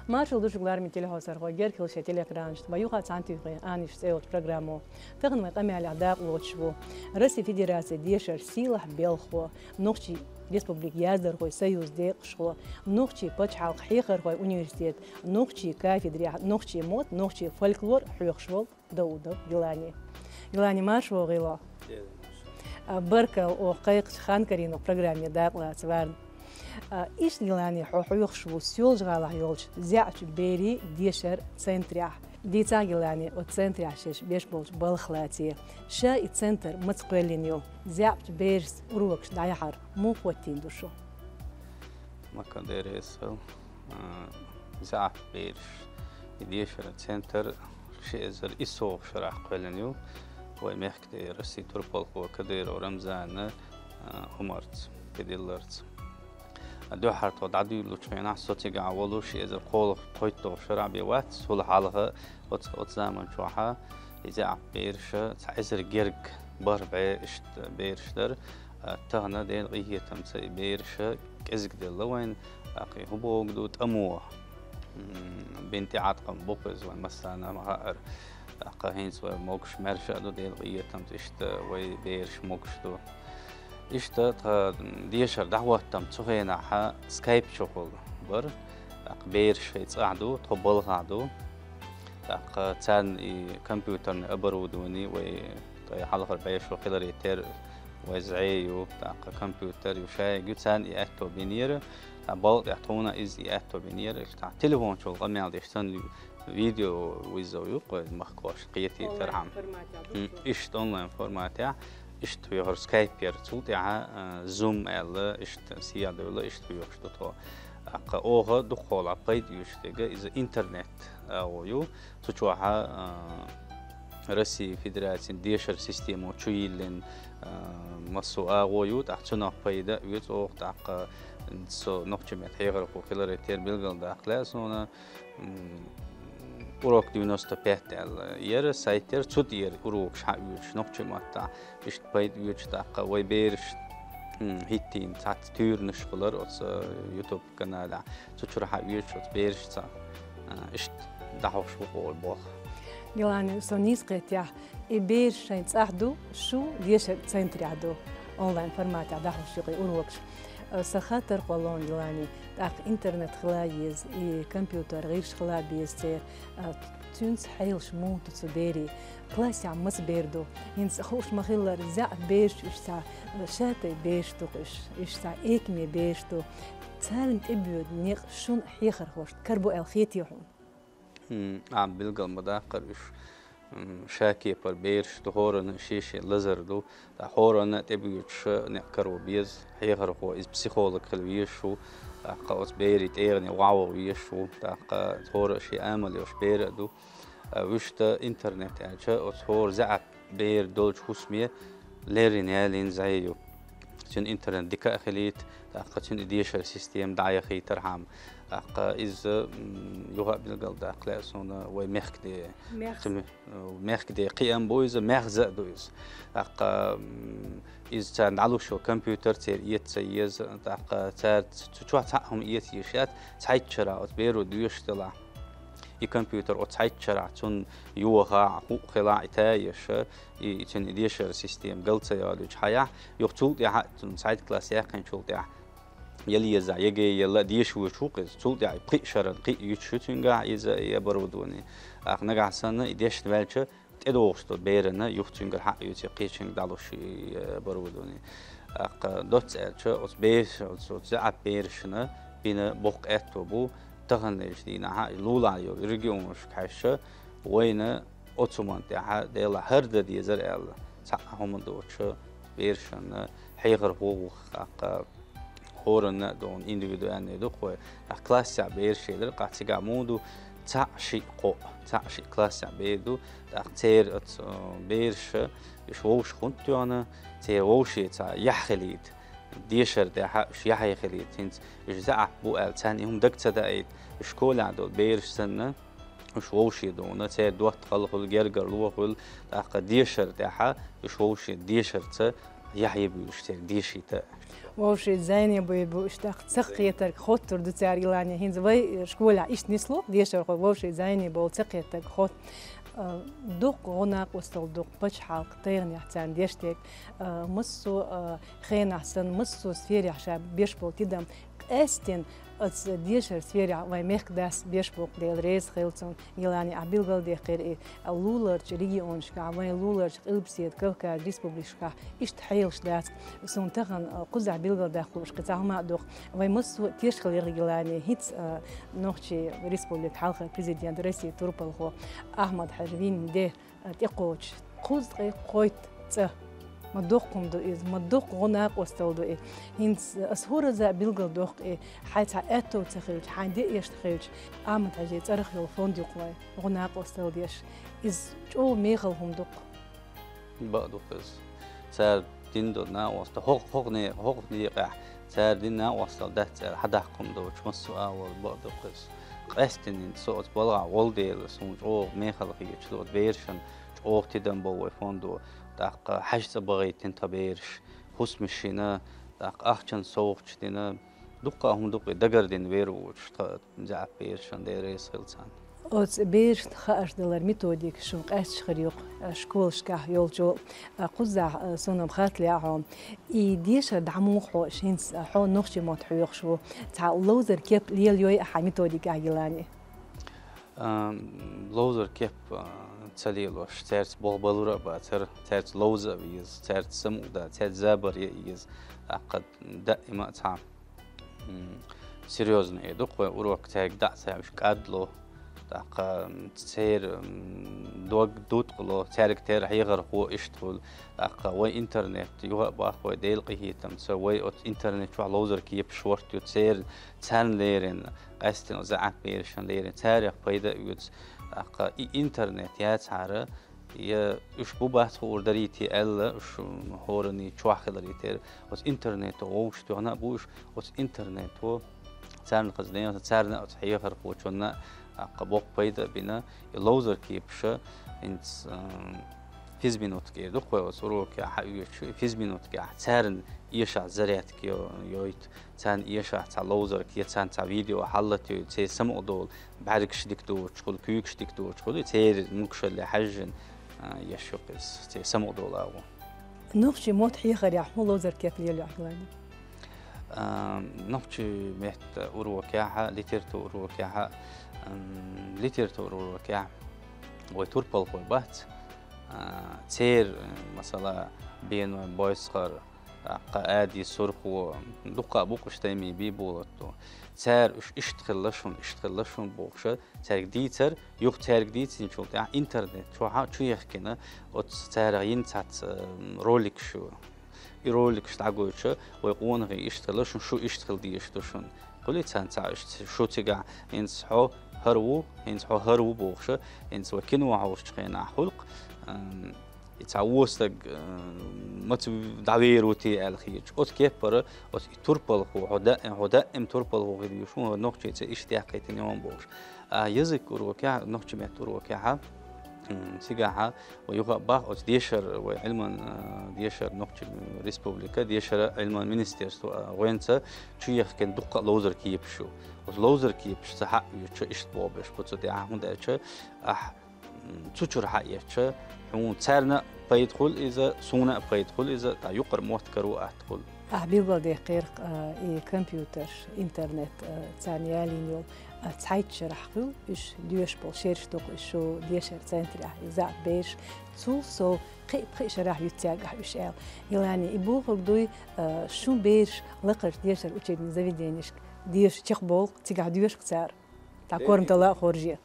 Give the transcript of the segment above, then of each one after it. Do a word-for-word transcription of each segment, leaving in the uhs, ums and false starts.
Маршал ду шуьга, лараме телехьовсархой, герга хила шун телеэкранашта. Ма юха цхьана туьйхира «Аьнна йиш» цӀе йолчу программо. Тахана вайн къамелехь дакъа лоцуш ву Россин Федерацин дешаран сийлахь белхахо, Нохчийн Республикин яздархойн союзан декъашхо, Нохчийн пачхьалкхан хьехархойн университетан нохчийн кафедрехь нохчийн мотт, нохчийн фольклор хьоьхуш волу Даудов Гилани. Гилани, марша вогӀийла. А, баркалла, оха кхайкхачу хан карийна программе дакъалаца варна. А, иштта, Гилани, хьо хьоьхуш ву Соьлжа-ГӀалахь йолчу заьӀапчу берийн дешаран центрехь. Дийцахьа, Гилани, оцу центрехь шаьш беш болчу балхах лаций. Ша и центр маца кхоьллина ю? ЗаьӀапчу берашца урокаш дӀаяхьар муха хӀоттийна ду шу? Маккадересал, а, заьӀап бераш. И дешаран центр ши эзар иссалгӀачу шарахь кхоьллина ю вай мехкан Россин турпалхо Кадыров Рамзана, а, хӀумарца, кхидилларца. Дуьххьара тхо дӀадуьйлучу хенахь, со цигахь волу, ши эзар кхойталгӀачу шарахь бен вац, хӀула хьалха оцу, оцу заман чохь и заьӀап бераш цхьа эзар герга бархӀ бӀе иштта бераш дара. А, тахана Делан къинхетамца и бераш кӀезиг делла вайн, тӀаккха и хӀун бохург ду, тӀамо, м, бина тӀеӀаткъам бу-кх иза, вайн массарна а ма хаъара. ТӀаккха хӀинца вай могуш маьрша а ду, Делан къинхетамца, иштта вай бераш могуш ду. Иштта тхан дешаран дӀахӀоттам цу хенахь скайп чухула бара, тӀаккха бераш шайн цӀахь ду, тхо балхахь ду. ТӀаккха царна и компьютерное оборудование вай, тхайн хьалхара бӀешо хиларе терра, вай зӀе ю, тӀаккха компьютер ю, шайга ю, царна и аьтто бинера, тӀаккха балха тӀехь тхуна иза и аьтто бинера, тӀаккха телефончул къамел деш санна, видео вызов ю-кх вай махкахошна кхетийтархьама. Онлайн форматехь ду. М, иштта онлайн форматехь, иштта хьоьхура скайп яра, цул тӀаьхьа, а, Zoom аьлла, иштта сехьа девлла, иштта хьоьхуш ду тхо. ТӀаккха оха дукхахьолахь пайда оьшуш дерг иза интернет агӀо ю. Цу чохь, а, Россин Федерацин дешаран системо чу йиллина, а, массо а агӀо ю, тӀаккха цунах пайда оьцу оха, тӀаккха со нохчийн меттан хьехархо хиларе терра билгалдаккха лаьа суна, м, Урок девяносто пять аьлла яра сайт яра, цу тӀера урокаш хьаоьцуш нохчийн маттахь, иштта пайда оьцуш, тӀаккха вай бераш, м, хӀиттийна цхьацца туьйранаш хилар оцу YouTube каналехь. Цу чуьра хьаоьцуш оцу берашца, а, иштта дӀахьош ву-кх вай болх. Гилани, со нийса кхетахь, и бераш шайн цӀахь ду, шу дешаран центрехь ду, онлайн форматехь дӀахьош ю-кх и урокаш. Сан хаттар кхоллалц, Гилани, тӀаккха интернет хила еза, и компьютер гӀирс хила беза церан, а, цуьнца хьелаш муха ду цу берийн? Классехь маца бер ду? ХӀинца хууш ма-хиллара, заьӀап бераш уьш цхьа, а, шатайпа бераш ду-кх уьш, уьш цхьа экаме бераш ду. Царна тӀебоьду некъ шуна хьехархошна карабо аьлла хетий хьуна? М, а, билгал ма даккхара уьш. М, шакепара бераш ду, хӀоранна шен-шен лазар ду. ТӀаккха хӀоранна а тӀебоьдуш некъ каро беза. Хьехархо иза психолог хила везаш ву. ТӀаккха оцу берийн тӀегӀане ваха везаш ву. ТӀаккха хӀора а шен амал йолуш бер а ду. А, вуьшта интернет аьлча, оцу хӀора заьӀап бер долчу хӀусаме леррина ялийна зӀе ю. Цуьнан интернет дика а хилийта, тӀаккха цуьнан и дешаран система дӀаяхийтархьама. ТӀаккха иза, м, юха а билгалдаккха лаьа суна вай мехкаде. Мехз- Цу ме-, мехкаде кхиам бу иза, мехза а ду иза. ТӀаккха, м, иза царна дӀалуш йолу компьютер церан эца ца еза, тӀаккха цара ц-, цу чохь цхьаъ хӀума эца езаш яц, цхьайтта шарахь оцу беро доьшуш делахь. И компьютер оцу цхьайтта шарахь цунна йохахь, хӀуъа хилахь, и тайеша, и, и цуьнан и дешаран система гал ца йолуьйтуш хьаяхь, юха цул тӀаьхьа а цунна цхьайтта класс яьккхинчул тӀаьхьа, яла еза, ЕГЭ елла а, деша воьдуш ву-кх иза. Цул тӀаьхьа и пхи а шарна кхин а юьтуш ю цуьнгахь иза, и оборудование. ТӀаккха нагахь санна и дешна ваьлча, тӀедогӀуш долу берана юха цуьнгара хьаъ юьйций кхечуьнга дӀалуш и оборудование. ТӀаккха доцца аьлча, оцу бераш-, оцу, оцу заьӀап берашна бина боккха аьтто бу, таханлерчу дийнахь а и лулахь йолу регионашка хьаьжча, вайна оцу хӀуманна тӀехь Делахь хӀара дан дезара аьлла, цхьа а хӀума доцуш берашна хьехархо ву-кх, тӀаккха хӀоранна а ду, индивидуальный ду-кх вай. ТӀаккха классехь бераш елира, къахь цигахь муха ду, цхьаъ, шиъ, кхоъ, цхьаъ, шиъ классехь бер ду. ТӀаккха церан оцу, э, бераша, уьш вовшах хӀунда тоьхна, церан вовшеца яхь хилийта, дешар тӀехь уьш яхье хилийта, хӀинца уьш заьӀап бу аьлла, царна и хӀума дага ца даийта, уьш школехь долу бераш санна, уьш вовше дуьйна, церан доттагӀалла хуьлу, гергарло хуьлу, тӀаккха дешар тӀехь уьш вовше дешарца яхье буьйлуш церга дешийта. Вовшийн зӀене буй бу иштта ца кхетарг хоттур ду цаьрга, Йылани, хӀинца вай школехь иштта нисло дешархой, вовшийн зӀене болу ца кхетарг хот. А, дукха гӀо накъосталла ду пачхьалкхан тайгӀанехь царна деш дерг, а, массо а, а, хенахь санна, массо а сферехь ша беш болу тидам. Къаьсттина оцу дешаран сферехь вайн мехкан дас беш болу, Дела реза хуьлда цунна, Йылани, ахь билгалдаьккхира и луларчу регионашкахь, вайн луларчу Къилбаседа Кавказ республикашкахь иштта хьелаш дац. Суна тахана, а, кхузахь билгалдаккха лууш кхин цхьа хӀума а ду-кх. Вайн массо а тешаш хилла, Йылани, хӀинца, а, Нохчийн Республикан хьалхара президент, Россин турпалхо Ахьмад-Хьаьжин де, а, тӀекхочуш кхузткъе кхойтта цӀа. Ма доккха хӀума ду иза, ма доккха гӀо накъосталла ду и. ХӀинца аса хӀоразза а билгалдоккху и, хьайн цхьа аьтту ца хилча, хьайн де эшна хилча, Ахьмад-Хьаьжин цӀарах йолу фонд ю-кх вайн гӀо накъосталла деш. Иза чӀогӀа мехала хӀума ду-кх. Бакъ ду-кх иза. Цара дина долу накъосталла, хӀокху, хӀокху не-, хӀокху некъехь цара дина накъосталла дац аьлла, хьадаккха хӀума доцуш, массо а агӀор бакъ ду-кх иза. Къаьсттина со оцу балхахь волу дела, суна чӀогӀа мехала хеташ ду оцу берашна, чӀогӀа тидам бо вайн фондо. ТӀаккха хьаьжцӀа бахийтина тхан бераш, хӀусамаш йина, тӀаккха ахчанан совгӀаташ дина, дуккха а хӀума ду-кх и, дагардина вер ву уьш тхан заьӀап берашна, Дела реза хуьлда царна. Оцу берашна хаарш далар методика шуна къаьсташ хир ю-кх, а, школашкахь йолчу, а, кхузахь, а, суна-м хаттар яц хьуна. И дешар дӀа муха хьоьшу хӀинца, а, хьо нохчийн мотт хьоьхуш ву? Цхьа ловзар кеп лелайой ахьа методикехь, Йылани? Ам, ловзар кеп, а, ца лелош, цаьрца болх балур а бацара, цаьрца ловза а веза, цаьрца самукъадан, цаьрца забар ян а еза, тӀаккха даима а цхьа м, серьёзно э ду-кх вайн урок, цаьрга дӀа а ца, уьш кӀадло, тӀаккха, м, церан, м, дог дуткъало, цаьрга терра хьехархо иштта хуьлу, тӀаккха вайн интернет юха а баккха вай Делан къинхетамца, вай оцу интернет чохь ловзар кепаш шорта ю, церан, царна леррина, къаьсттина заьӀап берашна леррина, царех пайда а оьцу, тӀаккха и интернет яцахьара, я уьш бу бац хуур дарий те аьлла, уьш хӀоранна чохь хиларе терра, оцу интернето вовшахтоьхна а бу уьш, оцу интернето царна хаза ден, царна а, оцу хьехархочунна а, тӀаккха боккха пайда а бина, и ловзар кепаша, хӀинца, ам, физминутка эр ду-кх вай оцу урокехь хьаоьцуш, и физминуткехь царна эшахь зарядка йо-, йойту, царна эшахь цхьа ловзар кеп, царна цхьа видео хьаллатайой, церан самукъадолу бӀаьргаш дика доцуш хуьлу, куьйгаш дика доцуш хуьлу, церан мукшалле хьаьжжина, а, еш ю-кх иза, церан самукъадолу агӀо. Нохчийн мотт хьехарехь хӀун ловзар кеп лелайо ахь, Йылани? А, нохчийн меттан урокехь, литературин урокехь, м, литературин урокехь вай турпалхой бац, а, церан, масала, Беной Бойсхар, тӀаккха Ади Сурхо, дуккха а бу-кх уьш, Тайми Бийболат ду. Цара уьш иштта хилла шуна, иштта хилла шуна бохуша, цаьрга дийцар, юха цаьрга дийцинчул тӀаьхьа интернет чохь чу яхкина, оцу царах йина цхьацца, м, роликаш ю. И роликаш дӀагойтуша, вай къонахий иштта хилла шуна, шу иштта хила дезаш ду шуна. Хуьлий царна цхьа уьш ц-, шу цигахь, хӀинца хьо хӀара ву, хӀинца хьо хӀара ву бохуша, хӀинца вай кино хьовсучу хенахь хуьлу-кх, ам, и цхьа вон стаг, а, маца дӀавер ву те аьлла хеташ. Оцу кеппара, оцу и турпалхо, хьо да-, хьо даим турпалхо хир ю шуна, хӀара нохчийн цӀе иштта яккхийтина ю-м бохуш. А язык урокехь, нохчийн меттан урокехь, м, цигахьа, вай юха а бах, оцу дешар, вай Ӏилман, а, дешар, Нохчийн Республика, дешара Ӏилман министерство, а, гӀоьнца чу яхкина дуккха а ловзар кепаш ю. Оцу ловзар кепаш ца хьаоьцуша, иштта боху берш бу цу тӀехь, хӀунда аьлча ахь м, цу чуьра хьаэцча, хьуна царна а пайда хуьлу иза, суна а пайда хуьлу иза, тӀаккха юкъара мотт каро атта хуьлу. Ахь билгалдаьккхира, а, и компьютерш, интернет, а, царна ялийна йолу, а, цхьайтта шарахь хуьлу уьш доьшуш болу шераш ду-кх уьш шу дешаран центрехь, и заьӀап бераш. Цул сов кхин а, пхи а шарахь ю цаьргахь уьш аьлла. Йылани, и бохург дуй, а, шун бераш лакхарчу дешаран учебный заведенешка деша чекхбовлу-кх, цигахь доьшу-кх цара. Тхан корматалла а хоржий.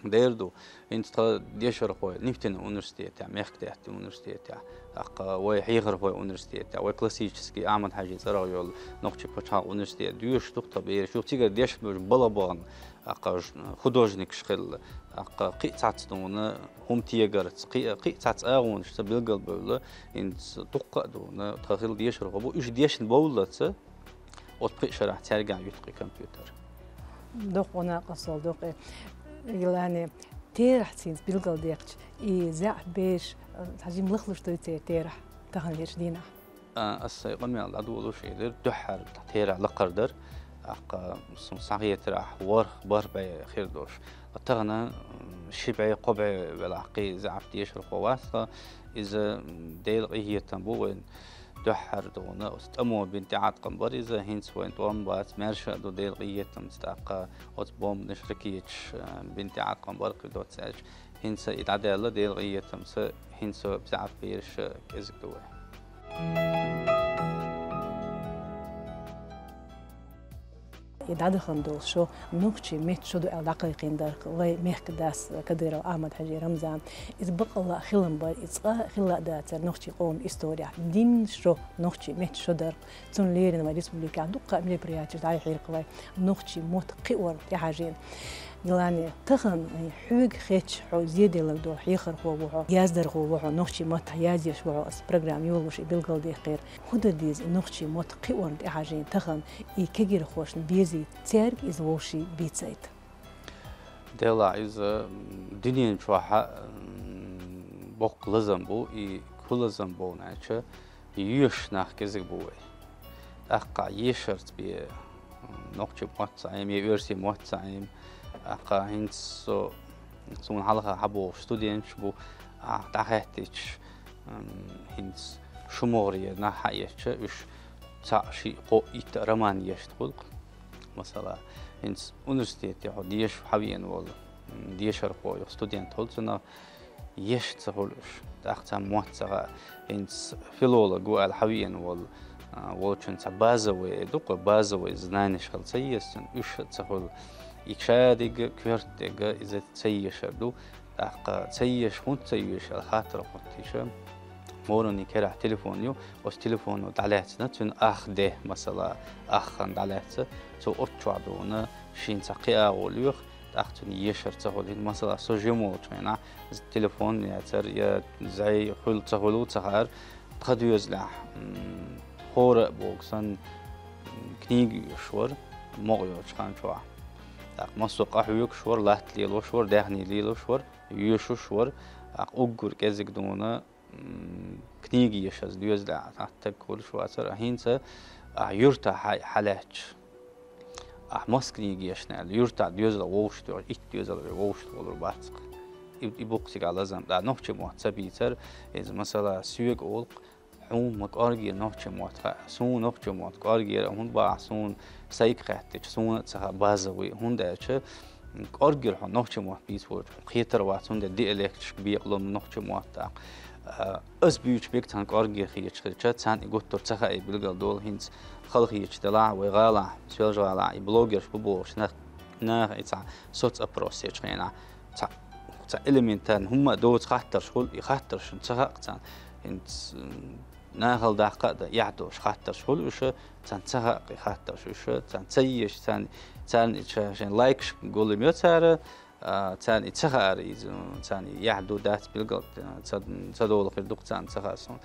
Дера ду, хӀинца тхан дешархой Нефтяной университетехь, Мехкдаьттан университетехь, тӀаккха вай Хьехархойн университетехь, вай классический Ахьмад-Хьаьжин цӀарах йолу Нохчийн пачхьалкхан университет доьшуш ду-кх тхан бераш. Юха цигара дешна берш балха бахана, тӀаккха ж-, художникаш хилла, тӀаккха кхин а цхьацца дуьйна хӀума тегарца, кхин а, кхин а цхьацца агӀонашца билгалбевлла, хӀинца дуккха а дуьйна тхан хилла дешархой бу. Уьш дешна бовллалц, оцу пхи а шарахь цаьргахь юьту-кх и компьютер. Доккха гӀо накъосталла ду-кх и. Йылани, терахьца хӀинца билгалдехча, и заьӀап бераш, а, хьажим лахлуш дуй церан терахь таханлерчу дийнахь? А, ас сай къамел дӀадолалуш хилар, дуьххьара терахь лакхара дар. ТӀаккха сона схьахетарехь, ворхӀ-бархӀ бӀе хир долуш. Тахана, м, ши бӀе, кхо бӀе велахь, кхин заьӀап дешархо вац тхан. Иза, м, Делан къинхетам бу вайн дуьххьара дуьйна. Оцу тӀамо бина тӀеӀаткъам бара иза, хӀинца вайн тӀом бац, маьрша а ду, Делан къинхетамца. ТӀаккха оцу бомбанаш, ракеташ, а, бина тӀеӀаткъам бара кхин доцца аьлча. ХӀинца и дӀадаьлла, Делан къинхетамца, хӀинца заьӀап бераш кӀезиг ду вай. И дӀадахана долу шо нохчийн меттан шо ду аьлла дӀакхайкхийна дара вай мехкан дас Кадыров Ахьмад-Хьаьжин Рамзана. Иза бакъалла а хилам бара, и цкъа а хилла а дацара нохчийн къоман исторехь. Дийнна шо нохчийн меттан шо дара. Цунна лерина вай республикехь дуккха а мероприятеш дӀаяьхьира-кх вай нохчийн мотт кхиорна тӀехьажийна. Гилани, тахана хьоьга хетча, хьо зеделларг долу хьехархо ву хьо, яздархо ву хьо, нохчийн маттахь язъеш ву хьо, аса программа йолалуш и билгалдаьккхира. ХӀун дан деза и нохчийн мотт кхиорна тӀехьажийна тахана, и кегирхошна безийта, цаьрга иза вовшийн бийцайта? Делахь иза, м, дуьнен чохь а, м, боккха лазам бу, и хӀун лазам бу аьлча, йоьшуш нах кӀезиг бу вай. ТӀаккха йешарца бен, м, нохчийн мотт ца Ӏема, я оьрсийн мотт ца Ӏема. ТӀаккха хӀинца со, суна хьалха хьабогӀуш студенташ бу, ахь дӀахаьттича, м, хӀинца шу могӀарера нах хьаэцча, уьш цхьаъ, шиъ, кхоъ, итт а роман ешна хуьлу-кх. Масала, хӀинца университете хьо деша хьавеана волу, м, дешархо, юха студент хуьлу цунах, еш ца хуьлу уьш, тӀаккха цхьа мотт ца хаьа. ХӀинца филолог ву аьлла хьавеана волу, а, волчун цхьа базовый, э, ду-кх, базовый знанеш хила ца еза цуьнан, уьш а ца хуьлу. И шадерг а, коьртаниг а иза ца ешар ду. ТӀаккха ца еш, хӀунда ца еш аьлла хаттар хӀоттийча, хӀораннан керахь телефон ю, оцу телефоно дӀалаьцна, цуьнан ах де, масала, ах хан дӀалаьцна, цо оцу чохь дуьйна, шена цхьа кхин агӀо лоьху, тӀаккха цуьнан ешар ца хуьлу. ХӀинца, масала, со жима волчу хенахь, телефон яцара, я зӀе хуьлу ца хуьлу ца хаьара, тхан доьзалехь, м, хӀора а боху санна, м, книга оьшуш вара, могӀа йоцучу хан чохь. ТӀаккха массо а къахьоьгуш вара, латта лелош вара, даьхни лелош вара, йоьшуш вара, тӀаккха уггар кӀезиг дуьйна, м, книга ешаза доьзалехь хьатта стаг хуьлуш вацара, а хӀинца, а, юьртахь хьа-, хьалаьтташ. Ахь масса книга ешна аьлла, юьртахь доьзал вовшахтоьхча, итт доьзал вовшахтохур бац-кх. И, и бу-кх цигахь лазам. ТӀаккха нохчийн мотт ца бийцар, иза, масала, соьга олу-кх, хьуна ма кӀоргера нохчийн мотт хаьа. Суна нохчийн мотт кӀоргера, хӀунда бахьа суна сайга хаьттича, суна а ца хаьа базовый, хӀунда аьлча, кӀоргера хьо нохчийн мотт бийца волчу хьуна кхетар вац, хӀунда диалекташка бекъалур ю нохчийн мотт тӀаккха. А, ас буьйцуш берг царна кӀоргера хеташ хилча, царна и гуттар ца хаьа билгалдолу. ХӀинца хала хеташ делахь, вай гӀалахь, Соьлжа-ГӀалахь, и блогерш бу бохуш нах, наха и цхьа соцопрос ечу хенахь, цхьа, цхьа элементарно хӀумма а доцу хаттарш хуьлу, и хаттаршна ца хаьа-кх царна. ХӀинца, м, нахала даккха а дан эхь долуш хаттарш хуьлу уьш, царна ца хаьа-кх и хаттарш уьш, царна ца езаш, царна, царна и ша-, шайн лайкаш гулам йо цара, а, царна и ца хаьара иза, царна и эхь ду дац билгал, а, ца, ца долу хир ду-кх царна ца хаьа суна.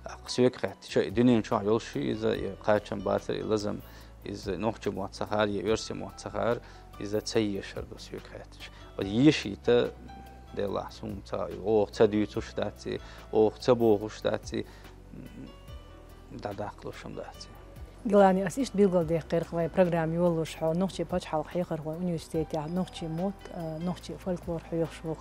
А, соьга хаьттича, и дуьнен чохь йолуш ю иза, и кхачам бацара и лазам, иза нохчийн мотт ца хаьара, я оьрсийн мотт ца хаьара, иза ца ешар ду соьга хаьттича. Вот ешийта, делахь суна ца, оха ца дуьйцуш дац и, оха ца бохуш дац и, м, дӀадаккхалуш хӀума дац и. Гилани, ас иштта билгалдаьккхира-кх вайн программа йолалуш хьо Нохчийн пачхьалкхан хьехархойн университетехь нохчийн мотт, а, нохчийн фольклор хьоьхуш ву-кх.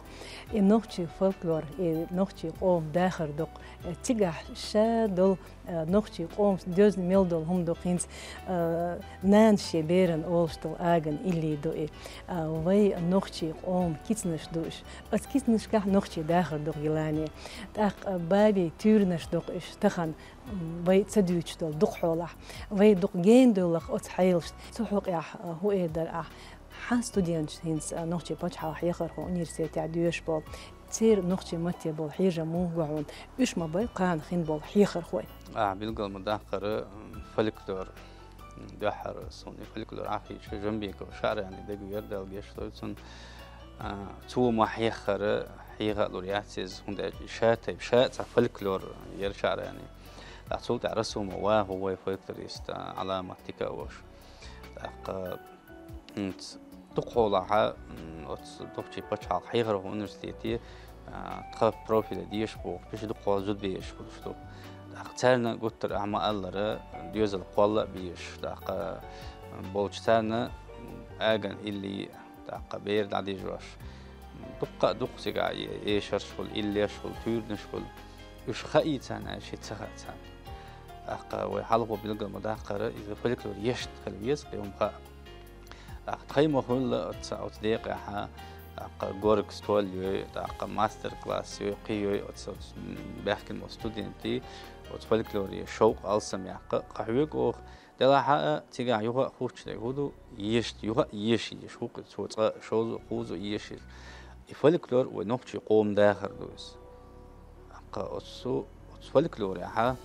И нохчийн фольклор, и нохчийн къоман дахар ду-кх, э, цигахь ша долу, э, нохчийн къоман доьзна мел долу хӀума ду-кх хӀинца, э, нанас шен берана олуш долу аган илли ду и. А, вай нохчийн къоман кицанаш ду уьш. Оцу кицанашкахь нохчийн дахар ду-кх, Гилани. ТӀаккха, а, бабийн туьйранаш ду-кх уьш тахана. М, вай ца дуьйцуш долу дукха хьолахь, вай дукха гена девлла-кх оцу хьелашна. Цу хьокъехь, а, хӀун эр дара ахь? Хьан студенташ хӀинца, а, Нохчийн пачхьалкхан хьехархойн университетехь доьшуш болу, церан нохчийн матте болу хьежам муха го хьуна? Уьш ма бай кхана хин болу хьехархой. Ахь билгал ма даккхара, м, фольклор, м, дуьххьара суна и фольклор Ӏахийча, Жамбеков ШаӀрани дагавера, Дала гечдойла цунна. А, цо ма хьеххара, хьеха а лур яц иза, хӀунда аьлча ша тайпа, ша цхьа фольклор яра ШаӀрани. ТӀаккха цул тӀаьхьа Расумов Вахо вай фольклорист, а, Ӏаламат дика а волуш. ТӀаккха, м, ц-, дукха хьолахь, м, оцу Нохчийн пачхьалкхан хьехархойн университете, а, тхан профиле деша бохуш, уьш дукха хьо зудабераш хуьлуш ду. ТӀаккха царна гуттар ахьа ма-аллара, доьзал кхолла а беш, тӀаккха болчу царна аган илли, тӀаккха бер дӀадижош, дуккха а дукха цигахь э-, эшарш хуьлу, иллеш хуьлу, туьйранаш хуьлу. Уьш хаий царна аьлла, ши ца хаьа царна. ТӀаккха вай хьалхо билгал ма-даккхара, иза фольклор ешна хила веза, кхин хӀума хаьа. ТӀаккха тхайн ма хуьллу оцу, оцу декъехь, тӀаккха горга стол йой, тӀаккха мастер-класс йой, кхин йой оцу, оцу, м, баьхкина болу студентийн оцу фольклоре шовкъ, алсам яккха къахьоьгу оха. Делахь а цигахь юха а хӀуттуш дерг хӀун ду, ешна, юха а еша езаш, хӀу-, цо цкъа шозза а, кхузза а ешийла. И фольклор вай нохчийн къоман дахар ду иза. ТӀаккха оцу, оцу фольклорехь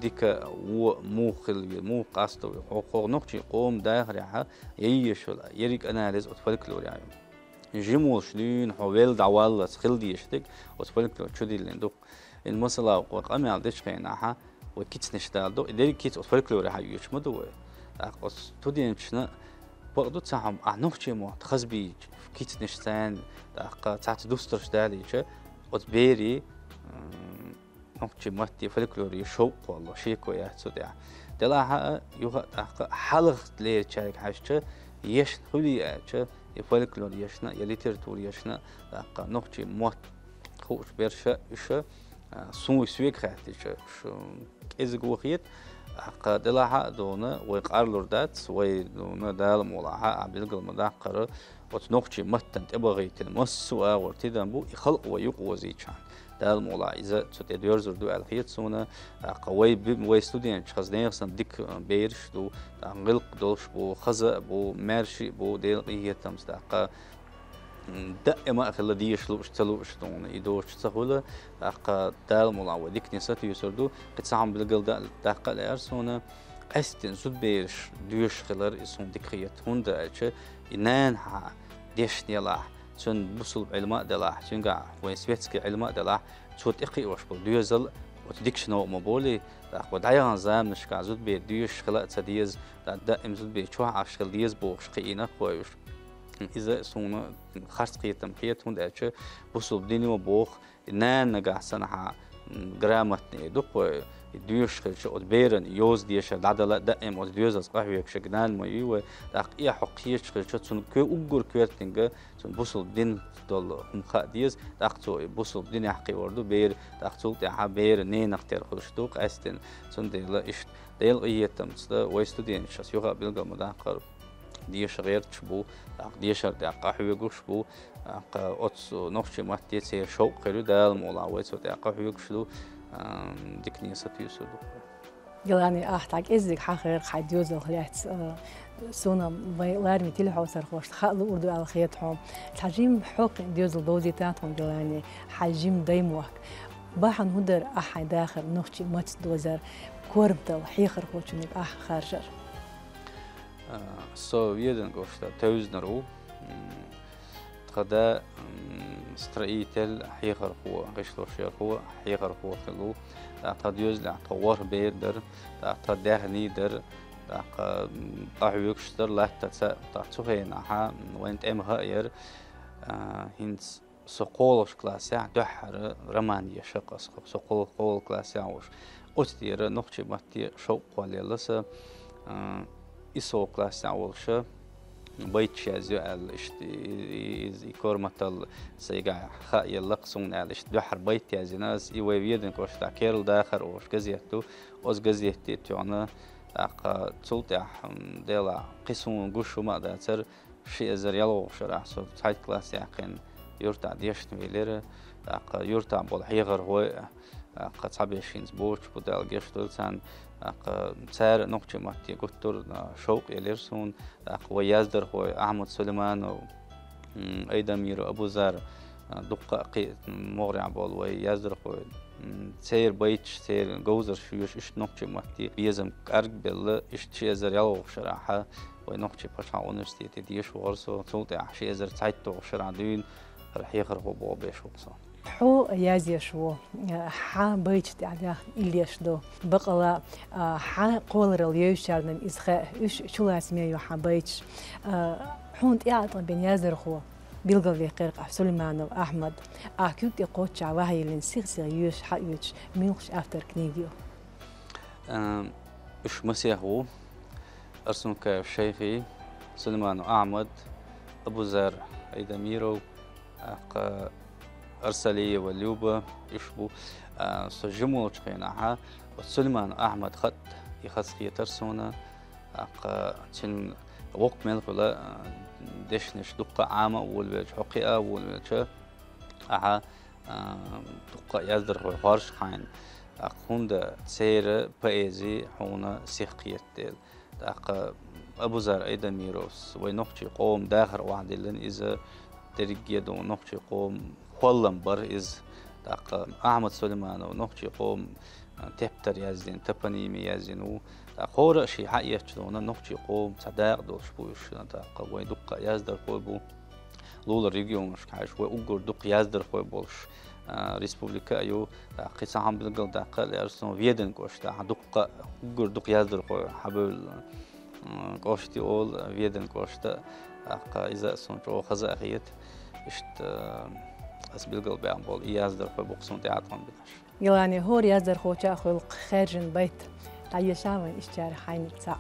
дика, вон муха хила веза, муха къасто веза, хӀокху нохчийн къоман дахарехь яйеш йолу ерриг анализ оцу фольклорехь ю. Жима волуш дуьйна хьо велла дӀаваллалц хила дезаш дерг оцу фольклор чу диллина ду. Ин масала, вай къамел дечу хенахь вай кицанаш дала ду, и дерриг кица оцу фольклорехь оьцуш ма ду вай. ТӀаккха оцу студенташна бакъ ду цхьа хӀума, ахь нохчийн мотт хазбийча, кицанаш царна, тӀаккха цхьацца дустарш далийча, оцу берийн, м, нохчийн матте, фольклоре шовкъ кхолло, шеко яц цу тӀехь. Делахь а, юха а тӀаккха а хьалха лерачаьрга хьаьжча, ешна хуьлий аьлча, я фольклор ешна, я литература ешна, тӀаккха нохчийн мотт хууш берш а, уьш а, а, суна соьга хаьттича, уьш кӀезиго хета. ТӀаккха делахь а дуьйна вай къарлур дац, вай дуьйна Дала мукъалахь а билгал ма-даккхара, оцу нохчийн маттана тӀебахийтина массо а агӀор тидам бу, и халкъ вай юкъаозийчахьана. Дала мукъалахь иза цу тӀе доьрзур ду аьлла хета суна. ТӀаккха вай би-, вай студенташ хаза нехан санна дика бераш ду, тӀаккха гӀиллакх долуш бу, хаза а бу, маьрша а бу, Делан къинхетамца, тӀаккха, м, даима а хила деша лууш, ца лууш дуьйна, и доцуш ца хуьлу, тӀаккха Дала мукъалахь вай дикане сатуьйсур ду, кхин цхьа хӀума билгал да-, даккха а лаьара суна. Къаьсттина зудабераш доьшуш хилар иза суна дика хета, хӀунда аьлча и нана хьан дешна елахь, цуьнан бусулба Ӏилма а делахь, цуьнгахь вайн светский Ӏилма а делахь, цо тӀекхиош болу доьзал оцу дикачу новкъа ма болий, тӀаккха вай дӀаяханчу заманашкахь зудабер доьшуш хила а ца деза, тӀаккха даима зудабер чохь Ӏаш хила деза бохуш кхиийна-кх вай уьш. Иза суна харц кхетам хета, хӀунда аьлча бусулба дино боху, и нана нагахь санна хьан, м, грамотный ду-кх вай, и доьшуш хилча, оцу беран йоза дешар дӀадала а, даима оцу доьзалца къахьоьгуш ерг нана ма юй вай, тӀаккха и хьо кхеташ хилча, цунна кхо-, уггар коьртаниг цунна бусулба дин долу хӀума хаа деза, тӀаккха цо и бусулба динехь кхиор ду бер, тӀаккха цул тӀаьхьа бер ненах тера хуьлуш ду къаьсттина. Цундела иштта Делан къинхетамца вай студенташ аса юха а билгал ма-даккхара, деша гӀерташ бу, тӀаккха дешар тӀехь къахьоьгуш бу, тӀаккха оцу нохчийн матте церан шовкъ хир ю, Дала мукъалахь вай цу тӀехь къахьоьгуш ду, а, дикане сатуьйсур ду. Гелани, ахь цхьа кӀеззиг хьахийра хьайн доьзалх лаьцна, а, суна вай лараме телехьовсархошна хаа луур ду аьлла хета хьо. Цхьа жимма хьокхуьнан доьзал довзийта тхуна, Гелани, хьайн жима даймохк. Бахьана хӀун дара ахь хьайн дахар нохчийн маттаца дозар, корматалла хьехархочуьнга ахь харжар? А, со Веданкъошта Тевзанара ву. М, тхан да, м, строитель, хьехархо, гӀишлошъярхо, хьехархо хилла ву. ТӀаккха тхан доьзалехь тхан ворхӀ бер дара, тӀаккха тхан даьхний дара, тӀаккха, м, къахьоьгуш дара латтаца, тӀаккха цу хенахь, м, вайна тӀеман хаа яра, а, хӀинца со кхоалгӀачу классехь дуьххьара роман ешира аса, со кхо-, кхоалгӀа классехь волуш. Оцу тӀера нохчийн матте шовкъ кхоллаелла сан, а, и со классехь волуша байташ язйо аьлла, иштта и, и, и, и корматалла сайгахь хааелла-кх суна аьлла, иштта дуьххьара байт язйина аса, и вай Веданкъошта «Керла дахар» олуш газет ду, оцу газете тоьхна, тӀаккха цул тӀаьхьа, м, делахь кхин суна гуш хӀума а дацара, ши эзар ялхолгӀачу шарахь со цхьайтта класс яьккхина юьртахь дешна велира, тӀаккха юьртахь болу хьехархой а, тӀаккха цхьаберш хӀинца боцуш бу, Дала гечдойла царна, тӀаккха цара нохчийн матте гуттар а шовкъ елира суна, тӀаккха вай яздархой Ахьмад Сулейманов, м, Айдамиров Абузар, а, дуккха а кхин могӀарехь болу вай яздархой, м, церан байташ, церан говзарш йоьшуш, иштта нохчийн матте безам кӀаргбелла, иштта ши эзар ялхолгӀачу шарахь вай нохчийн пачхьалкхан университете деша вахара со, цул тӀаьхьа ши эзар цхьайтталгӀачу шарахь дуьйна хӀара хьехархо боху беш ву со. Хьо язъеш ву, хьан байташ тӀехь даьхна иллеш ду. Бакъала, хьан кхолларалла евзачарна иза хаьа, уьш чулацаме ю хьан байташ. Хьуна тӀеӀаткъам бина яздархо билгалваьккхира-кх ахь, Сулейманов Ахьмад. Ахь куьг тӀе кхоччехь вахьайиллина сих-сиха йоьшуш, хьаоьцуш муьлххачу автора книга ю. Ам, уьш масех ву: Арсункаев Шайхи, Сулейманов Ахьмад, Абузар Айдамиров, тӀаккха Арсалиева Люба, уьш бу. А, со жима волчу хенахь, оцу Сулейманов Ахьмад хатта и хазахетара суна, тӀаккха цуьнан воккха мел хуьла, а, дешнаш дуккха а Ӏама а волавелча, хьо кхиа а волавелча, ахьа, а, дуккха а яздархой хоржу хьайна, тӀаккха хӀунда церан поэзи хьуна сих кхетта дела. ТӀаккха Абузар Айдамировс вай нохчийн къоман дахар охьадиллина, иза дерриге а ду нохчийн къоман хӀоллам бара иза. ТӀаккха Ахьмад Сулейманов нохчийн къоман, а, тептар яздина, топоними яздина ву. ТӀаккха хӀора а шен хьаэцча, нохчийн къоман цхьа дакъа долуш бу уьш, тӀаккха вайн дуккха а яздархой бу. Лулара регионашка хьаьжча, вай уггар дукха яздархой болуш, а, республика а ю. ТӀаккха кхин цхьа хӀума билгалдаккха а лаьара суна, Веданан кӀоштахь дуккха, уггар дукха яздархой хьабевлла, м, кӀошт ю олу Веданан кӀошта. ТӀаккха иза а суна чӀогӀа хаза а хета. Иштта, а, ас билгалбаьхна болу и яздархой бу-кх суна тӀеӀаткъам бинарш. Гилани, хӀора яздархочохь а хуьлу-кх хаьржина байт. ДӀаешахьа вайна ишттачарах хьайниг цхьаъ.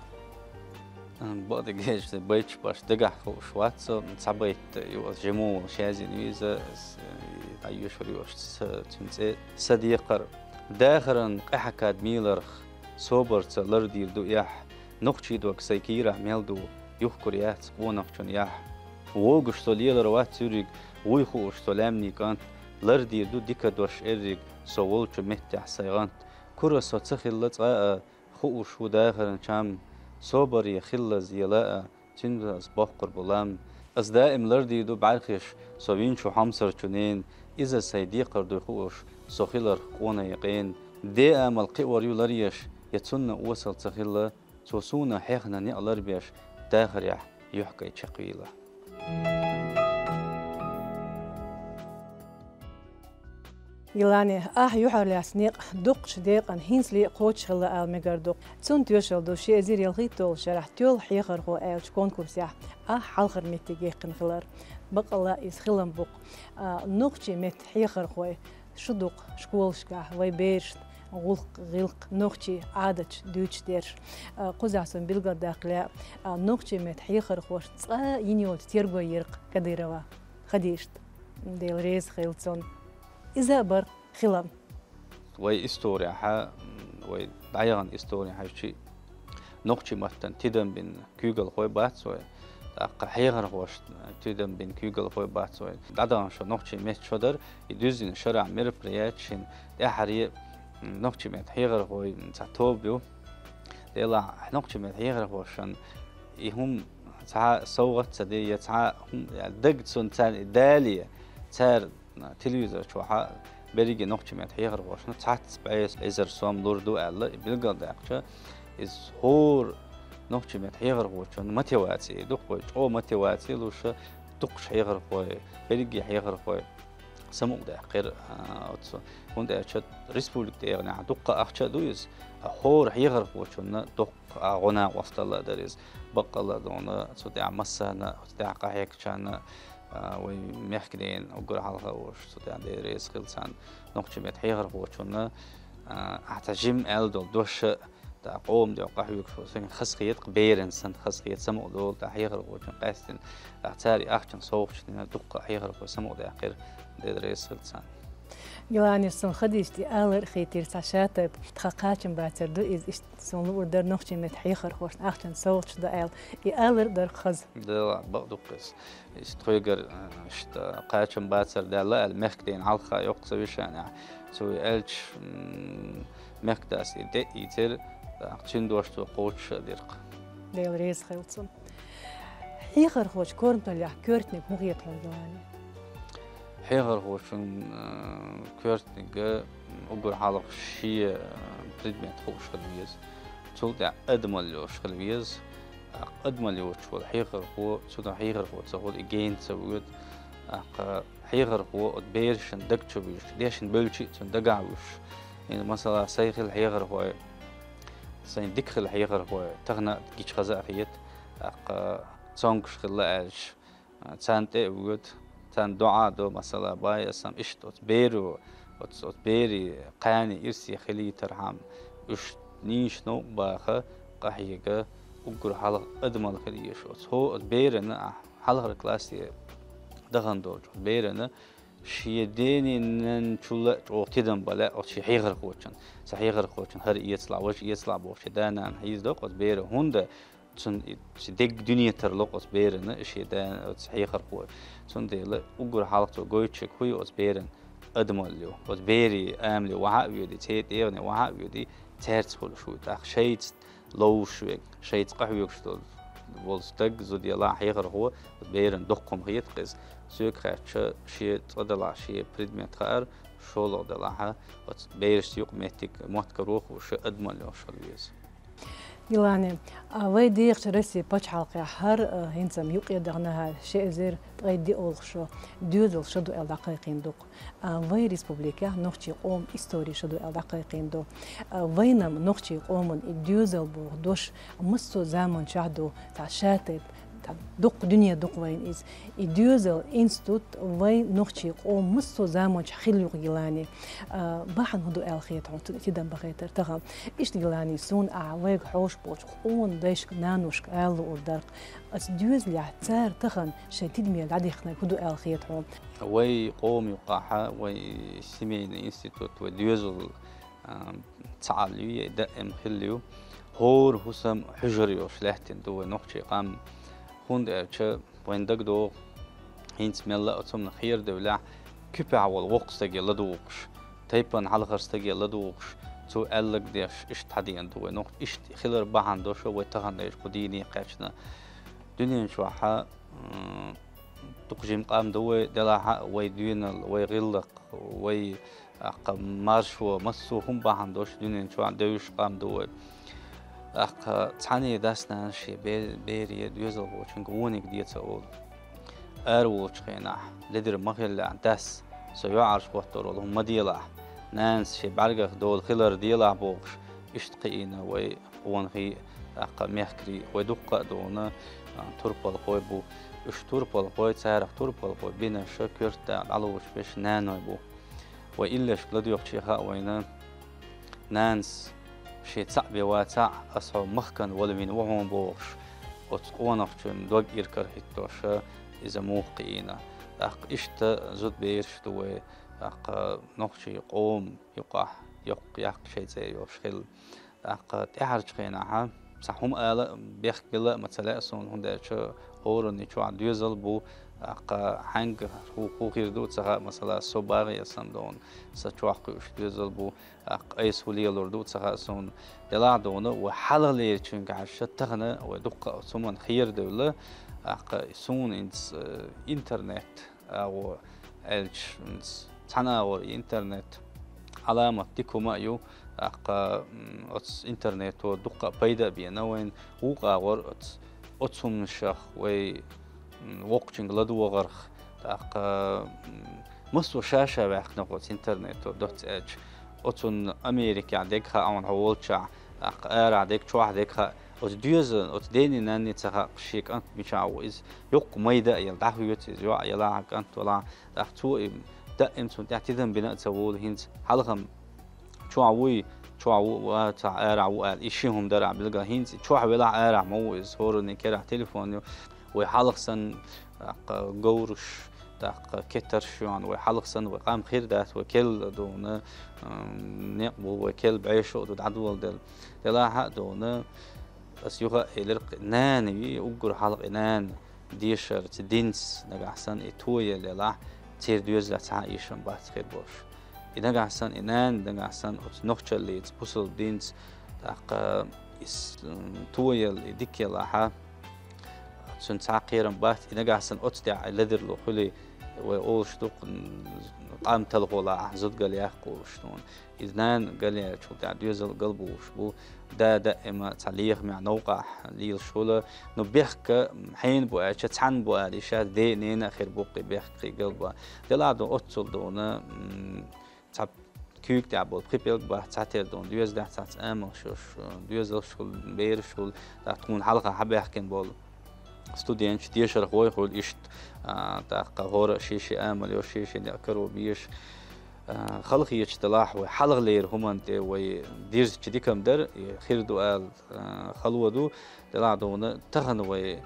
М, бакъдерг аьлча, байташ баш дагахь хууш вац со, цхьа байт ю аса жима волуш язйина ву иза, ас, э, дӀаешор ю аса ца-, цуьнан цӀе. Сан декхар: дахаран къаьхьа кад мийларх, собарца лардийр ду эхь, нохчийн дог сайн кийрахь мел ду, юхкур яц къонахчун яхь. Вогуш со лелар вац цуьрриг, вуй хууш со лаьмнийн кӀант, лардийр ду дика дош эрриг, со волчу меттехь сайн гӀант. Кура со ца хилла цкъа а, хууш ву дахаран чам, собаре хилла зела а, цуьнца ас боккхур бу лам. Ас даим лардийр ду бӀаьрхиш со винчу хьомсарчу ненан, иза сайн декхар дуй хууш, со хиларх къона якъен. Де амал кхиор ю ларъеш, я цунна осал ца хилла, цо суна хьехна некъ ларбеш, дахарехь юьхькӀай чекхвийла. Гилани, ахь юьхьарлаьцна некъ дукхачу декъана хӀинцале а кхочушхилла ала мегар ду. Цунна тоьшалла ду ши эзар ялхитталгӀачу шарахь «Тоьлла хьехархо» аьллачу конкурсехь ахь хьалхара меттиг яьккхина хилар. Баккъалла а иза хилам бу-кх. А, нохчийн меттан хьехархой шу ду-кх школашкахь вай берашна гӀуллакх, гӀиллакх, нохчийн Ӏадаташ дуьйцуш дерш. А, кхузахь суна билгалдаккха лаьа, а, нохчийн меттан хьехархошна цкъа а йина йолчу терго йира-кх Кадырова Хадижат. Дела реза хила цунна. Иза а бара хилам. Вай историяхьа, м, вай дӀаяхана историяхьа чу нохчийн маттана тидам бина куьйгалхой бац вай, тӀаккха хьехархошна тидам бина куьйгалхой бац вай. ДӀадахана шо нохчийн меттан шо дара, и дуьззина шарахь мероприятешна тӀаьххьара, м, нохчийн меттан хьехархой цхьа тоба ю. Делахь нохчийн меттан хьехархошна и хӀума цхьа совгӀат а ца де, я цхьа хӀума, я дага цунна царна и дале, цара телевизор чохьа берриге нохчийн меттан хьехархошна цхьацца бӀе эзар сом лур ду аьлла, и билгалдаьккхича, иза хӀора нохчийн меттан хьехархочун мотиваци ду-кх вай, чӀогӀа мотиваци луша, дукхачу хьехархой, берриге хьехархой самукъадаьккхира, а, оцу, хӀунда аьлча республика тӀегӀанехь дуккха ахча а ду иза, а хӀора хьехархочунна доккха а гӀо-накъосталла а дара иза. Баккъалла а дуьйна, цу тӀехь массарна, оцу тӀехь къахьегначарна, а, вай мехкан дена уггар хьалха а волуш, цу тӀехь Дела реза хила царна, нохчийн меттан хьехархочунна, а, ахьа цхьа жима аьлла долу дош а, тӀаккха къоман дуьхьа къахьоьгуш волу, сан хазахета-кх, берана санна хазахета, самукъадолу тӀаккха хьехархочунна къаьстина, тӀаккха цара и ахчанан совгӀаташ дина, дуккха а хьехархой самукъадаьккхира, Дела реза хила царна. Гилани, суна Хадижат и алар а хийтира цхьа шатайпа, тхан кхачамбацар ду иза, иштта суна луур дара нохчийн меттан хьехархошна ахчанан совгӀаташ до аьлла. И алар а дара-кх хаза. Делахь, бакъ ду-кх иза. Иза тхоьгара, а, иштта кхачамбацар даьлла аьлла, мехкан дена хьалха йоккха сан вешанехь. Цо и аьлча, м, мехкан дас и тӀе а ийцира, тӀаккха цуьнан дош цо кхочуш а дира-кх. Дела реза хила цунна. Хьехархочун корматаллехь коьртаниг хӀун хета хьуна, Гилани? Хьехархочун, а, коьртаниг, м, уггар хьалха шен, а, предмет хууш хила веза. Цул тӀаьхьа адамалла йолуш хила веза. ТӀаккха адамалла йоцуш волу хьехархо, цунах хьехархо ца хуьлу, и гена ца воьду. ТӀаккха хьехархо оцу берашна даг чу буьжуш, дешна бевлча а цунна дагахь вуьжуш. ХӀинца, масала, сайн хила хьехархой, сайн дика хила хьехархой тахана а гича хаза а хета, тӀаккха цомгуш хилла аьлча, царна тӀе а воьду, царна доӀа а до, масала, бай аса-м иштта оцу беро, оцу, оцу берийн кхане ирсе хилийтархьама, уьш нийса новкъа баха, къахьега, уггар хьалха адамал хила езаш оцу. Хьо оцу берана, ахь хьалхара классе дахана долчу оцу берана шен ден-нанна чул а чӀогӀа тидам бан лаьа оцу шен хьехархочун. Цу хьехархочун хӀара эцалахь, важа эцалахь бохуш, шен да-нана хьийзадо-кх оцу беран. ХӀунда цунна и, шен дегга дуьне тарло-кх оцу берана шен да-, оцу хьехархо. Цундела уггар хьалха цо гойтуш ерг хӀун ю оцу беран? Адамалла ю. Оцу берийн амале вахьа а воьдий, церан тӀегӀане вахьа а воьдий, цаьрца хуьлуш вуй. ТӀаккха шайца ловзуш верг, шайца къахьоьгуш долу, волу стаг, зуда ялахь, хьехархо, оцу берана доккха хӀума хета-кх иза. Соьга хаьттича, шен цӀа далахь, шен предмет хаьара, шолгӀа далахь, оцу берашца юкъаметтиг мотт каро а хууш, адамалла йолуш хила веза. Йилани, а, вай дехачу Россин пачхьалкхехь хӀара, а, хӀинца-м юкъе дахана хӀара ши эзар ткъе диъ олу шо доьзал шо ду аьлла дӀакхайкхийна ду-кх. А, вай республикехь нохчийн къоман истори шо ду аьлла дӀакхайкхийна ду. А, вайна-м нохчийн къоман и доьзал боху дош массо а заманчохь ду, цхьа шатайпа, цхьа дуккха дуьне ду-кх вайна иза. И доьзал, институт вай нохчийн къоман массо а заманчохь хилла ю-кх, Йилани. А, бахьана хӀун ду аьлла хета хьуна цунна тидам бахийтар тахана? Иштта, Йилани, суна ахь вайга хьоьжуш болчу къона дайшка, наношка ала луур дара-кх. Оцу доьзалехь цара тахана шайн тидаме дӀадихкинарг хӀун ду аьлла хета хьуна? Вай къоман юкъахь, вай семейный институт, вай доьзал, а, ца Ӏаллуй, я даим хилла ю. ХӀора хӀусам хьуьжар йолуш лаьттина ду вай нохчийн къам. ХӀунда аьлча вайна дагадогӀу, хӀинца мелла а оцу хӀуманах хера девллехь, куьпехь волу воккха стаге ладугӀуш, тайпана хьалхара стаге ладугӀуш, цо аьлларг деш, иштта хьадеана ду вай нохчий. Иштта хилар бахьана долуш вай тахана дерг кху дийне кхаьчна. Дуьнен чохь, м, дукха жима къам ду вай, делахь а вай доьналла, вай гӀиллакх, вай, а, кху маршо, массо а хӀума бахьана долуш дуьнен чохь девзаш къам ду вай. ТӀаккха цхьанне дас-нанас шен бе-, бере, доьзалхочуьнга вониг де ца олу. Ара волчу хенахь, ледара ма хиллехь, дас, со йоӀарш хӀоттор волу хӀума ма делахь, нанас шен бӀаьргах долу хилар делахь бохуш, иштта кхиийна вай къонахий, тӀаккха мехкарий, вай дуккха а дуна, а, турпалхой бу. Уьш турпалхой, царах турпалхой бинарш коьрта дӀалоцуш берш наной бу. Вай иллешка ладоьгӀча хаьа вайна, нанас шен цхьаъ бен вацахь, аса хьо махкана вала вина ву хьуна бохуш, оцу къонахчун дог иракарахӀиттош иза муха кхиийна. ТӀаккха иштта зудабераш ду вай, тӀаккха нохчийн къоман юкъахь йоккха яккха шайн цӀе йолуш хилла. ТӀаккха тӀаьхьарчу хенахь цхьа хӀума ала а, бехк билла а ма ца лаьа суна, хӀунда аьлча хӀоранна чохь доьзал бу, тӀаккха хьаьнга хӀу-, хӀун хир ду ца хаьа, масала, со багӀе санна дуна, сан чохь кхуьуш доьзал бу, тӀаккха айса хӀун лелор ду ца хаьа суна. Делахь а дуна, вай хьалхалерчуьнга хьаьжча, тахана вай дуккха а оцу хӀуманна хера девлла, тӀаккха суна хӀинца, э, интернет агӀо аьлча, цхьана агӀор и интернет Ӏаламат дика хӀума а ю, тӀаккха, м, оцу интернето дуккха а пайда а бина вайна, вукху агӀор оцу, оцу хӀуманашах вай, м, воккхачуьнга ладогӀарх, тӀаккха, м, массо а ша-ша ваьккхина оцу интернето доцца аьлча, оцунна Америкехь дерг хаьа хьуна хьо волчохь, тӀаккха арахь дерг, чохь дерг хаьа, оцу доьзалан, оцу дений-нанний ца хаьа шен кӀант мичахь ву иза, йоккха майда а елла, дӀахоьцу иза, йоӀ елахь, кӀант валахь, тӀаккха цо и даим цунна тӀехь тидам бина а ца волу хӀинца. Хьалха-м чохь вуй, чохь ву, вацахь, арахь ву аьлла, и ши хӀума дара билггал. ХӀинца и чохь велахь, арахь ма ву иза, хӀоранна керахь телефон ю. Вай хьалха санна, тӀаккха говраш, тӀаккха кетарш ю хьуна, вай хьалха санна, вай къам хир дац, вай керла а дуна, м, некъ бу, вай керла бӀешо а ду дӀадоладелла. Делахь а дуна, ас юха а элира-кх, нана вий, уггар хьалха и нана дешарца, динца нагахь санна и тоелла елахь, церан доьзалехь цхьа а эшам бац хир болуш. И нагахь санна, и нана нагахь санна оцу нохчаллица, бусалба динца, тӀаккха и с-, м, тоелла и дика елахь, цуьнан цхьа а кхерам бац, и нагахь санна оцу тӀехь и ледарло хуьлий, вай олуш ду-кх, м, къам талхо лахь, зуда галъяккха олуш дуна. Иза нана галъяьллачул тӀаьхьа доьзал а галбугӀуш бу, да даима цхьа лехамехь новкъахь лелаш хуьлу. Ну, бехк хьенан бу аьлча, цхьанна бу ала йиш яц, ден а, ненан а хир бу-кх и бехк кхин галбан. Делахь а ду оццул дуна, м, цхьа куьйга тӀехь болу пхи пӀелг бац, цхьатера дуна доьзалехь цхьацца амалш йолуш, доьзалш хуьлу, бераш хуьлу, тӀаккха тхуна хьалха хьабаьхкина болу студенташ, дешархой хуьлу иштта, а, тӀаккха хӀора а шен-шен амал йолуш, шен-шен некъ каро безаш. А, халахеташ делахь вай хьалхалера хӀуманна тӀе вай дирзича дика-м дар, и хир ду аьлла, а, хало ду, делахь дуна тахан вай,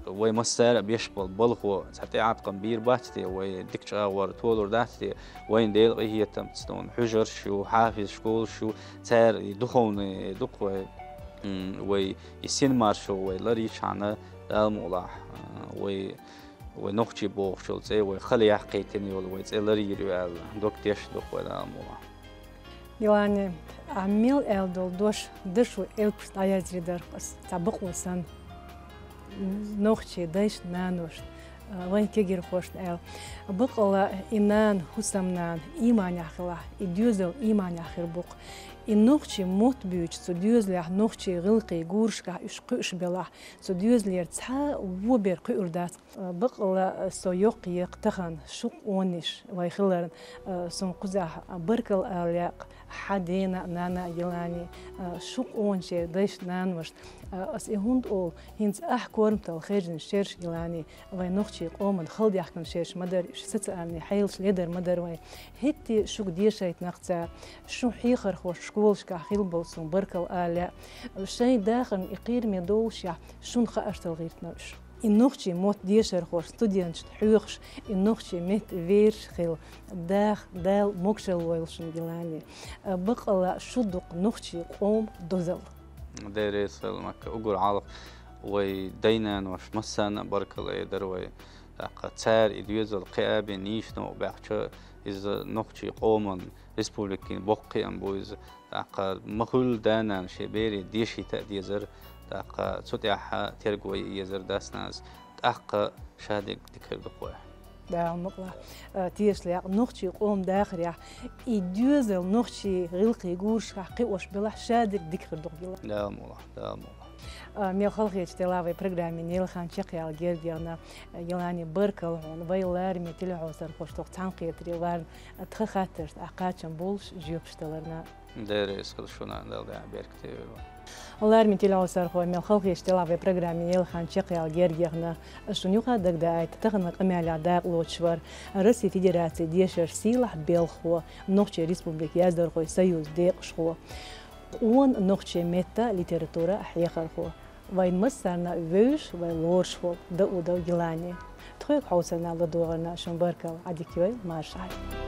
вай массара а беш бола балхо цхьа тӀеӀаткъам бийр бац те, вай дика чӀагӀо толур дац те, вайна Делан къинхетамца дуна хьуьжарш ю, хьафиз школаш ю, цара и духовный дукха вай, м, вай и синмаршо вай ларйича хьана, Дала мукъалахь, а, вай вай нохчий бохучул цӀе вай хала яхкхийтина йолу вай цӀе ларйийр ю аьлла, дог теш ду-кх вай Дала мукъалахь. Йилани, ахь мел аьлла долу дош дашо элпаш дӀаяздина дара-кх ас, цхьа бакъо санна. Нохчий дайшна, наношна, а, вайн кегийрхошна аьлла. Бакъала и нана, хӀусамнана ийманехь хилахь, и доьзал ийманехь хир бу-кх. И нохчий мотт буьйцуш, цу доьзалехь нохчий гӀиллакхий гурашкахь уьш кхуьуш белахь, цу доьзалера цхьа а вон бер кхуьур дац. Бакъала со йоккха екха тахана шун къонанаш вай хиларна, суна кхузахь баркалла ала лаьа-кх хьан дена а, нана а, Йилани, шун къонанашна, дайшна, наношна. Ас и хӀунда олу, хӀинца ахь корматалла хевшина шераш, Йилани, вайн нохчий къоман хала даьхкина шераш ма дара, уьш социальни хьелаш ледар ма дара вайн. ХӀетте шуьга дешийтина-кх цара, шун хьехархошна школашкахь хилла болу суна баркалла ала лаьа. Шайн дахарна и кхераме доллушехь, шуна хаарш талла гӀиртина уьш. И нохчий мотт дешархошна, студенташна хьоьхуш, и нохчий меттан верш хила, даха Дала могашалла лойла шуна, Йилани. Бакъала шу ду-кх нохчий къоман дозалла. Дера, Исраил-Макка, уггар хьалха вай дай-нанош массарна а баркалла эр дара вай. ТӀаккха цара и доьзал кхиабина нийса новкъа баьхча, иза нохчий къоман, республикин боккха кхиам бу иза. ТӀаккха ма хуьллу да-нана шен бере дешийта а дезара, тӀаккха цу тӀехь терго ян езара дас-нанас, тӀаккха шадерг дика хир ду-кх вай. Дала мукъалахь, а, тешалла ян нохчий къоман дахарехь, и доьзал нохчий гӀиллакхий гурашкахь кхиош белахь, шадерг дика хир ду-кх, Йилани. Дала мукъалахь, Дала мукъалахь. А, мел халахеташ делахь вай программин йилхан чекхъяла герга яхна, Йилани, баркалла хьуна, вай лараме телехьовсархоштох цхьаьнакхетаре варна, тхан хаттаршна ахь кхачам болуш жоьпаш даларна. Дера, Исраил, шуна а Дала дехьа беркате йойла. Лараме телехьовсархой, мел халахеташ делахь вай программин йилхан чекхъяла герга яхна, ас шуна юха дагадаийта, тахана вайн къамелехь дакъа лоцуш вара Россин Федерацин дешаран сийлахь белхахо, Нохчийн Республикин яздархойн союзан декъашхо, къона нохчийн меттан, литературан хьехархо, вайн массарна вевзаш, вай лоруш волу Даудов Йилани. Тхоьга хьовсарна ладогӀарна шуна баркалла, Ӏадика йойла, марша Ӏайла.